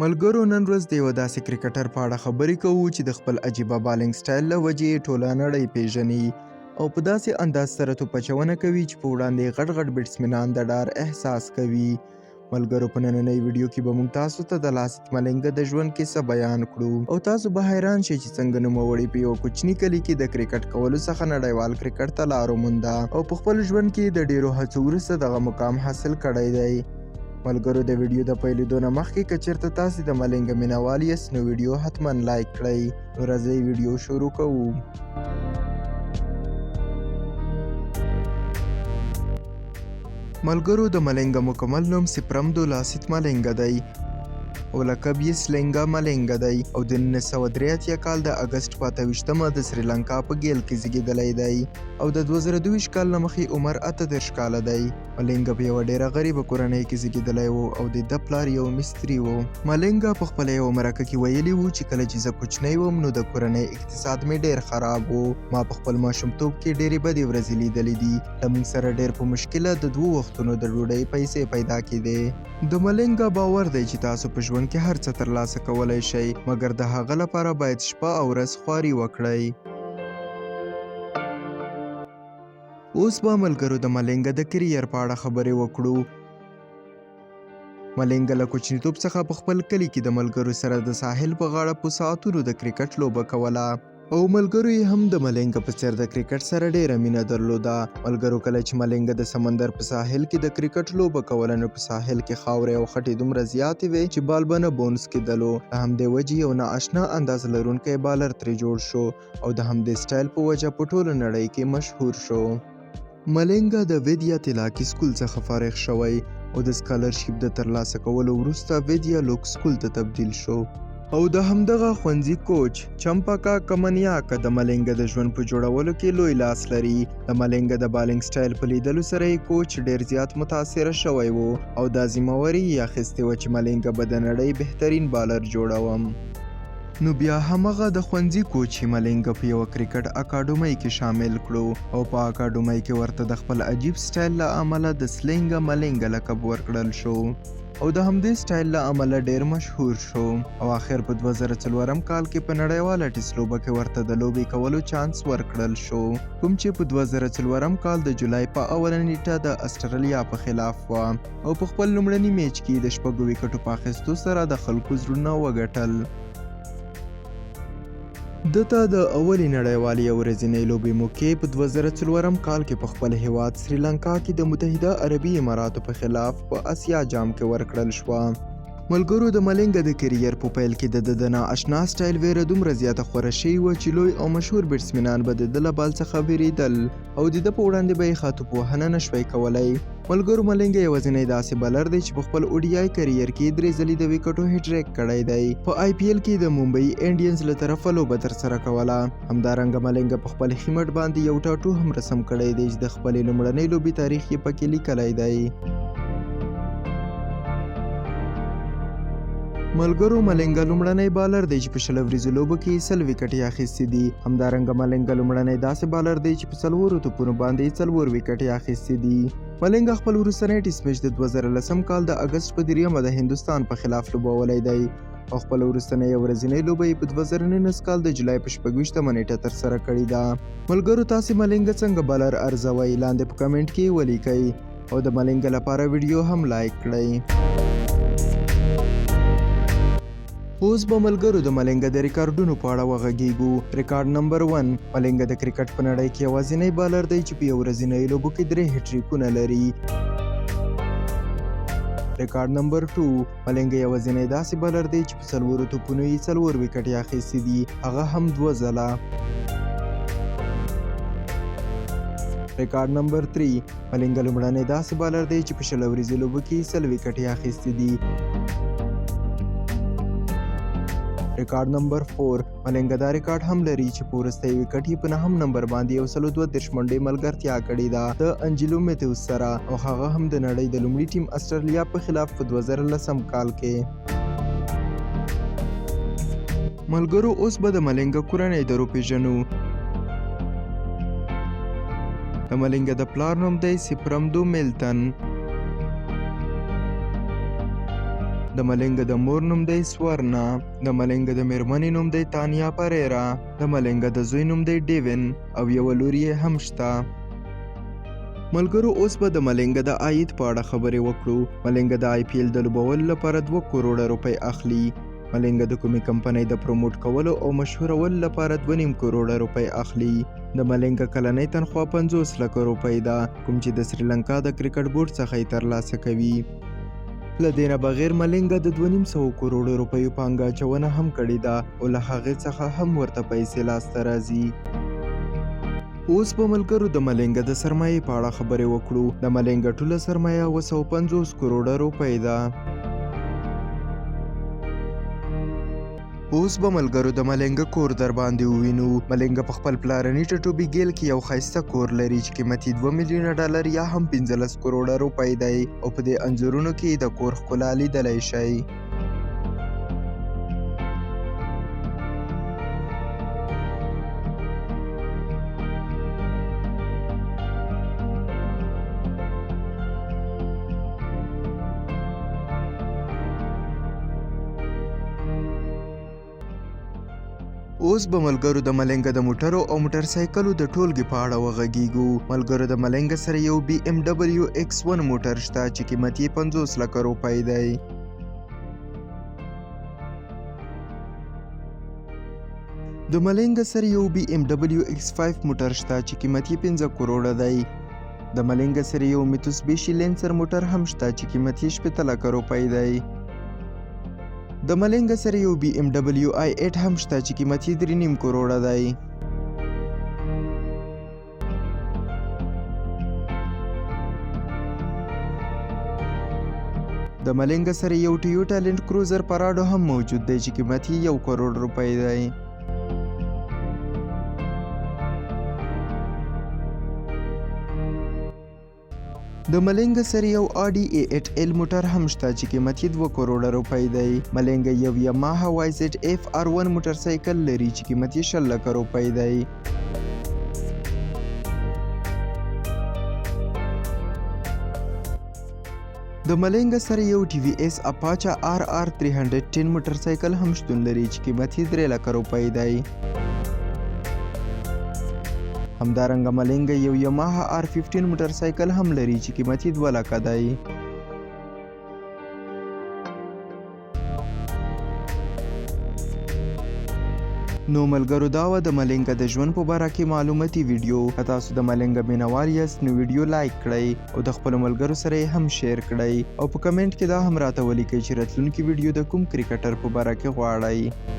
ملګرو نن ورځ د یوه داسې کرکټر په اړه خبرې کوو چې د خپل عجیبه بالینګ سټایل له وجې یې ټوله نړۍ پیژني او په داسې انداز سره توپ اچونه کوي چې په وړاندې یې غټ غټ بیټسمینان د ډار احساس کوي. ملګرو په نننۍ ویډیو کې به موږ تاسو ته د لاسیت ملنګا د ژوند کیسه بیان کړو او تاسو به حیران شئ چې څنګه نوموړي په یوه کوچني کلي کې د کرکټ کولو څخه نړیوال کرکټ ته لار ومونده او په خپل ژوند کې د ډیرو هڅو وروسته دغه مقام حاصل کړی دی. ملګرو د ویډیو د پیلېدو نه مخکې که چېرته تاسې د ملنګا مینوال یاست نو ویډیو حتما لایک کړئ. نو راځئ ویډیو شروع کوو. ملګرو د ملنګا مکمل نوم سپرمدو لاسیت ملنګا دی او لقب یې سلنګا ملنګا دی او د 1983 کال د اګسټ په 28مه د سریلانکا په ګیل کې زیږېدلی دی او د 2022 کال له مخې عمر 38 کاله دی. ملنګا په یوه ډیره غریبه کورنۍ کې زیږېدلی و او د ده پلار یو مستري و. ملنګا په خپله یوه مرکه کې ویلي وو چې کله چې زه کوچنی وم نو د کورنۍ اقتصاد مې ډیر خراب و. ما په خپل ماشومتوب کې ډیرې بدې ورځې لیدلې دي. له موږ سره ډیر په مشکله د دوو وختونو د ډوډۍ پیسې پیدا کېدې. د ملنګا باور دی چې تاسو په ژوند کې هر څه ترلاسه کولی شئ، مګر د هغه لپاره باید شپه او ورځ خواري وکړئ. اوس به ملګرو د ملنګا د کریر په اړه خبرې وکړو. ملنګا له کوچنیتوب څخه په خپل کلي کې د ملګرو سره د ساحل په غاړه په ساعتونو د کرکټ لوبه کوله او ملګرو یې هم د ملنګا په څیر د کرکټ سره ډیره مینه درلوده. ملګرو کله چې ملنګا د سمندر په ساحل کې د کرکټ لوبه کوله نو په ساحل کې خاورې او خټې دومره زیاتې وې چې بال به نه بونس کېدلو. له همدې وجې یو نااشنا انداز لرونکی بالر ترې جوړ شو او د همدې سټایل په وجه په ټوله نړۍ کې مشهور شو. ملنګا د ویدیا تلاکي سکول څخه فارغ شوی او د سکالرشیپ د ترلاسه کولو وروسته ویدیا لوک سکول ته تبدیل شو. او د همدغه ښوونځي کوچ چمپاکا کمنیاکا د ملنګا د ژوند په جوړولو کې لوی لاس لري. د ملنګا د بالینګ سټایل په لیدلو سره یې کوچ ډیر زیات متاثره شوی و او دا ذمه واري یې اخیستې وه چې ملنګا به د نړۍ بهترین بالر جوړوم. نو بیا همغه د ښوونځي کوچ یې ملنګا په یوه کرکټ اکاډمۍ کې شامل کړو او په اکاډمۍ کې ورته د خپل عجیب سټایل له امله د سلنګا ملنګا لقب ورکړل شو او د همدې سټایل له امله ډیر مشهور شو او آخر په 2004 کال کې په نړیواله ټیسټ لوبه کې ورته د لوبې کولو چانس ورکړل شو، کوم چې په 2004 کال د جولای په اوله نیټه د استرالیا په خلاف وه او په خپل لومړني میچ کې د 6 ویکټو په اخیستو سره د خلکو زړونه وګټل. ده ته د اولې نړیوالې یو ورځنۍ لوبې موقع په 2004 کال کې په خپل هیواد سریلانکا کې د متحده عربي اماراتو په خلاف په اسیا جام کې ورکړل شوه. ملګرو د ملنګا د کریر په پیل کې د ده د نااشنا سټایل ویره دومره زیاته خوره شوې وه چې لوی او مشهور بیټسمینان به د ده له بال څخه ویرېدل او د ده په وړاندې به یې ښه توپ وهنه نه شوای کولی. ملګرو ملنګا یوازینی داسې بالر دی چې په خپل اوډي آی کریر کې 3 ځلې د ویکټو هټریک کړی دی. په آی پي ایل کې د ممبئی انډینز له طرفه لوبه ترسره کوله. همدارنګه ملنګا په خپل ښي مټ باندې یو ټاټو هم رسم کړی دی چې د خپلې لومړنۍ لوبې تاریخ یې پکې لیکلی دی. ملګرو ملنګا لومړنی بالر دی چې په 20 اوریزو لوبو کې یې 100 ویکټې اخیستې دي. همدارنګه ملنګا لومړنی داسې بالر دی چې په 4 توپونو باندې یې 4 ویکټې اخیستې دي. ملنګا خپل وروستنی ټیسټ میچ د 2010 کال د اګسټ په 3مه د هندوستان په خلاف لوبولی دی او خپله وروستنۍ یو ورځنۍ لوبه یې په 2019 کال د جولای په 26مه نیټه ترسره کړې ده. ملګرو تاسې ملنګا څنګه بالر ارزوئ؟ لاندې په کمنټ کې یې ولیکئ او د ملنګا لپاره ویډیو هم لایک کړئ. اوس به ملګرو د ملنګا د ریکارډونو په اړه وغږیږو. ریکارډ نمبر 1، ملنګا د کرکټ په نړۍ کې یوازینی بالر دی چې په یو ورځنیو لوبو کې 3 هټریکونه لري. ریکارډ نمبر 2، ملنګا یوازینی داسې بالر دی چې په 4 توپونو یې 4 ویکټې اخیستې دي، هغه هم 2 ځله. ریکارډ نمبر 3، ملنګا لومړنی داسې بالر دی چې په 20 اوریزو لوبو کې یې 100 ویکټې اخیستې دي. ریکارډ نمبر 4، ملنګا دا ریکارډ هم لري چې په وروستۍ ویکټ یې په 9 نمبر باندې 132 منډې ملګرتیا کړې ده د انجلو میتیوس سره او هغه هم د نړۍ د لومړي ټیم استرالیا په خلاف په 2010 کال کې. ملګرو اوس به د ملنګا کورنۍ در وپېژنو. د ملنګا د پلار نوم دی سپرمدو میلتن. د ملنګ د مور نوم دی سورنا. د ملنګ د میرمنې نوم دی تانیا پریرا. د ملنګ د زوی نوم دی ډیوین او یوه لور یې هم شته. ملګرو، اوس به د ملنګ د عاید په اړه خبرې وکړو. ملنګ د آی پي ایل د لوبولو لپاره 2 کروړه روپۍ اخلي. ملنګ د کومې کمپنۍ د پروموټ کولو او مشهورولو لپاره 2.5 کروړه روپۍ اخلي. د ملنګ کلنۍ تنخوا 50 لکه روپۍ ده، کوم چې د سریلانکا د کرکټ بورډ څخه یې ترلاسه کوي. له دې نه بغیر ملنګ د 2.5 کروړو روپیو پانګه اچونه هم کړې ده او له هغې څخه هم ورته پیسې لاسته راځي. اوس به ملګرو د ملنګ د سرمایې په اړه خبرې وکړو. د ملنګ ټوله سرمایه 750 کروړه روپۍ ده. اوس به ملګرو د ملنګ کور در باندې ووینو. ملنګ په خپل پلارني ټټوبي ګیل کې یو ښایسته کور لري چې قیمت یې 2 میلیونه ډالر یا هم 15 کروړه روپۍ دی او په دې انځورونو کې د کور ښکلا لیدلی شئ. اوس به ملګرو د ملنګ د موټرو او موټرسایکلو د ټولګې په اړه وغږیږو. ملګرو، د ملنګ سره یو بي ام ډبلیو ایکس 1 موټر شته چې قیمت یې 50 لکه روپۍ دی. د ملنګ سره یو بي ام ډبلیو ایکس 5 موټر شته چې قیمت یې 5 کروړه دی. د ملنګ سره یو میتوسبیشي لینسر موټر هم شته چې قیمت یې 60 لکه روپۍ دی. د ملنګ سره یو بي ام ډبلیو آی 8 هم شته چې قیمت یې 3.5 کروړه دی. د ملنګ سره یو ټویوټا لینډ کروزر پراډو هم موجود دی چې قیمت یې 1 کروړ روپۍ دی. د ملنګ سره یو آډي ای 8 ایل موټر هم شته چې قیمت یې 2 کروړه روپۍ دی. ملنګ یو یماها وای زیډ ایف آر 1 موټر سایکل لري چې قیمت یې 20 لکه روپۍ دی. د ملنګ سره یو ټي وي ایس اپاچا آر آر 310 موټر سایکل هم شتون لري چې قیمت یې 3 لکه روپۍ دی. همدارنګه ملنګ یو یماها آر 15 موټر سایکل هم لري چې قیمت یې 2 لکه دی. نو ملګرو، دا وه د ملنګ د ژوند په باره کې معلوماتي ویډیو. که تاسو د ملنګ مینوال یاست نو ویډیو لایک کړئ او د خپلو ملګرو سره یې هم شیر کړئ او په کمنټ کې دا هم راته ولیکئ چې راتلونکې ویډیو د کوم کرکټر په باره کې غواړئ.